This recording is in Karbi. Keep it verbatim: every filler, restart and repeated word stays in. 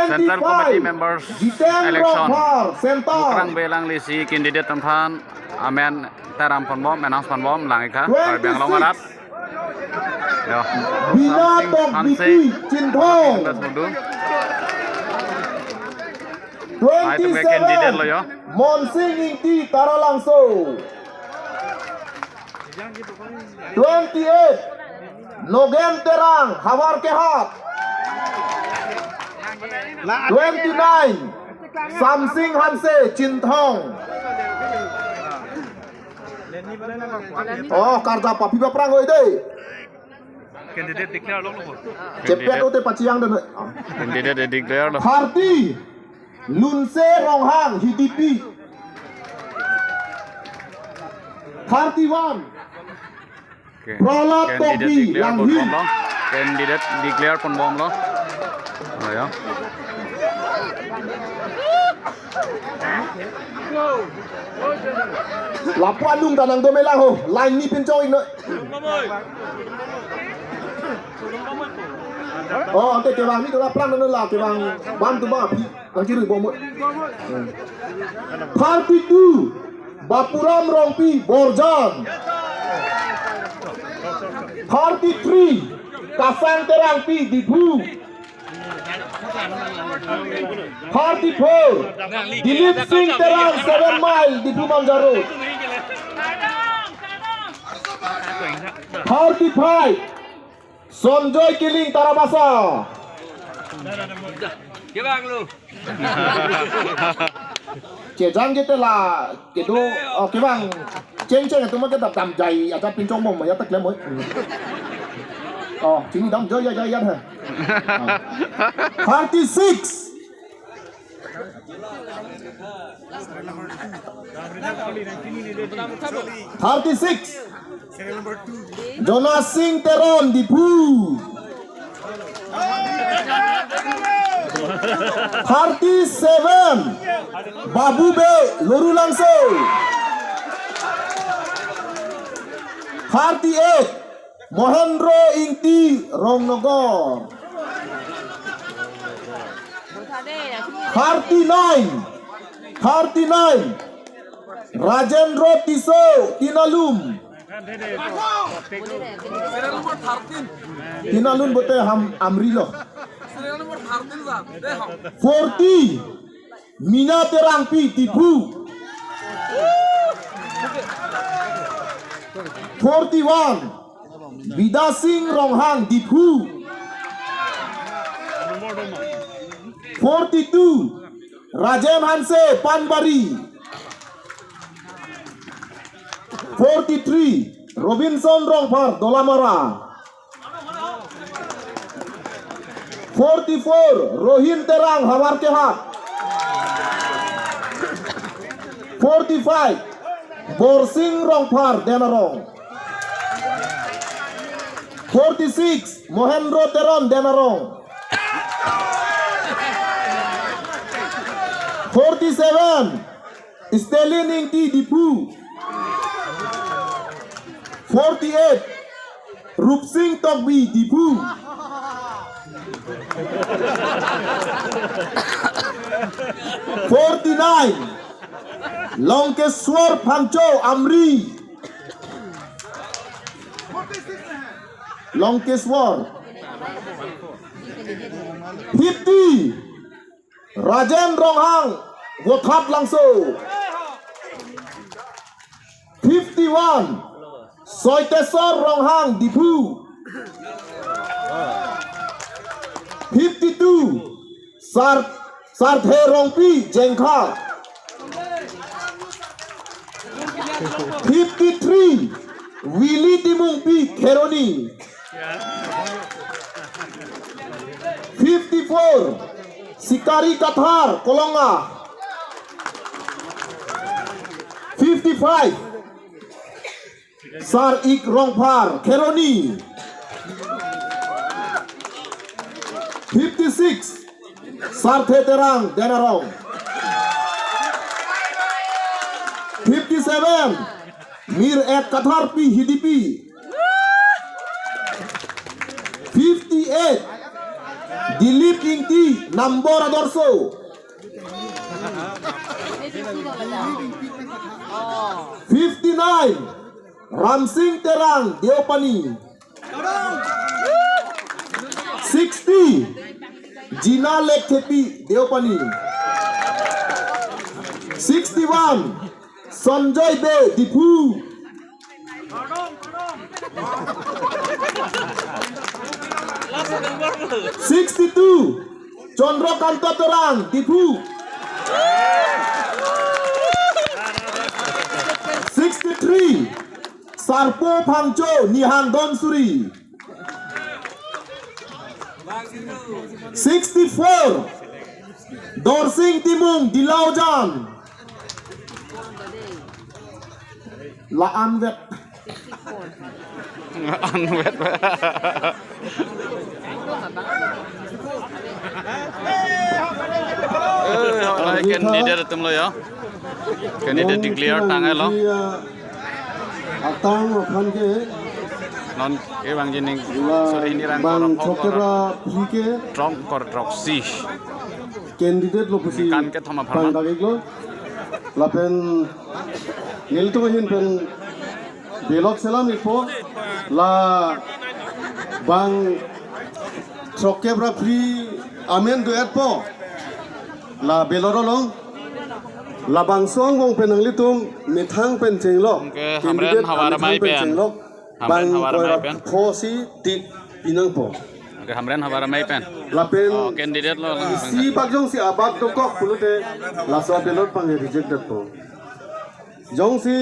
Central Committee members election. Bukrang Belang Lisi candidate atum aphan amen taram ponbom, announce ponbom, lang ikha, Karbi Anglong arat. Yo. Bina Samsing Tokbi Hanse, Chinthong. Mudu. Hai, itum ke candidate lo, yo. Monsing Ingti, Taralangso. Twenty-eight, Nogen Terang, Howraghat. Twenty-nine, Samsing Hanse, Chinthong. Oh, karja papi paprang oi dei. Candidate declare lo, lo. Cepet ote pachiang den. Candidate declare lo. Thirty, Lunse Ronghang, Hidipi. Thirty-one. Okay. Prahlad Tokbi, Langhi. Candidate declare ponbom lo. Candidate declare ponbom lo. Oh, ya. Lapu anung ta nangdome lang ho. Line ni pinchoi no. Oh, ante kevang ni dola plan na la kevang bam tu ba phi. Nangkiri bomot. Thirty-two, Bapuram Rongpi, Borjan. Thirty-three, Kasang Terangpi, Diphu. Thirty-four, Dilip Singh Terang, Seven Mile, Diphu Manja Road. Thirty-five, Sonjoy Killing, Tarabasa. Kevang lo. Chejang jete la kedo, oh, kevang. Cheng cheng tu ma kedap damjai aja pinchong bom ya ta klem oi. Oh, chini damjai ya ya ya ha. Thirty-six. Thirty-six. Jonas Singh Teron, Diphu. Thirty-seven, Babu Bey, Lorulangso. Thirty-eight, Mohendro Ingti, Rongnogor. Thirty-nine, thirty-nine, Rajendro Tisso, Tinalum. Serial number thirteen. Tinalum bote ham Amri lo. Serial number thirteen, sir. Dei ham. Forty, Mina Terangpi, Diphu. Forty-one, Bidya Singh Ronghang, Diphu. Forty-two, Rajen Hanse, Panbari. Forty-three, Robinson Rongphar, Dolamara. Forty-four, Rohin Terang, Howraghat. Forty-five, Borsing Rongphar, Denarong. Forty-six, Mohendro Teron, Denarong. Forty-seven, Stalin Ingti, Diphu. Forty-eight, Rupsing Tokbi, Diphu. Forty-nine, Longkeswar Phangcho, Amri. Longkeswar. Fifty, Rajen Ronghang, Vothatlangso. Fifty-one, Soiteswar Ronghang, Diphu. Fifty-two, Sar-, Sarthe Rongpi, Jengkha. Fifty-three, Willy Timungpi, Kheroni. Fifty-four, Sikari Kathar, Kolonga. Fifty-five, Sar-ik Rongphar, Kheroni. Fifty-six, Sarthe Terang, Denarong. Fifty-seven, Mir-et Katharpi, Hidipi. Fifty-eight, Dilip Ingti, Nambor Adorsho. Fifty-nine, Ramsing Terang, Deopani. Sixty, Jina Lekthepi, Deopani. Sixty-one, Sanjoy Bey, Diphu. Sixty-two, Chandrakanta Terang, Diphu. Sixty-three, Sarpo Phangcho, Nihang Dhansiri. Sixty-four, Dorsing Timung, Dilaujan. La-anvet. Anvet. Eh, hok, lai candidate atum lo ya. Candidate declare tang-et lo. Atang aphan ke. Non kevangji ning la suri hini rang bang korok hok chokera korok. Phli ke. Throk kor throksi. Candidate lo pusi ningkan kethom apharman. Pangdagik lo. Lapen nelitum ahin pen ballot selam-ikpo, la bang throkkep ra phli amen do-etpo, la ballot along, labangso angbong pen nanglitum methang pen chenglok, anke Hamren candidate Havar amethang Amei pen pen. Chenglok, Hamren bang Havar Amei pen. Pho si tik pinangpo. Anke Hamren Havar Amei pen. Lapen oh, candidate lo, isi bak jongsi abat dokok pulote laso ballot abang reject detpo. Jongsi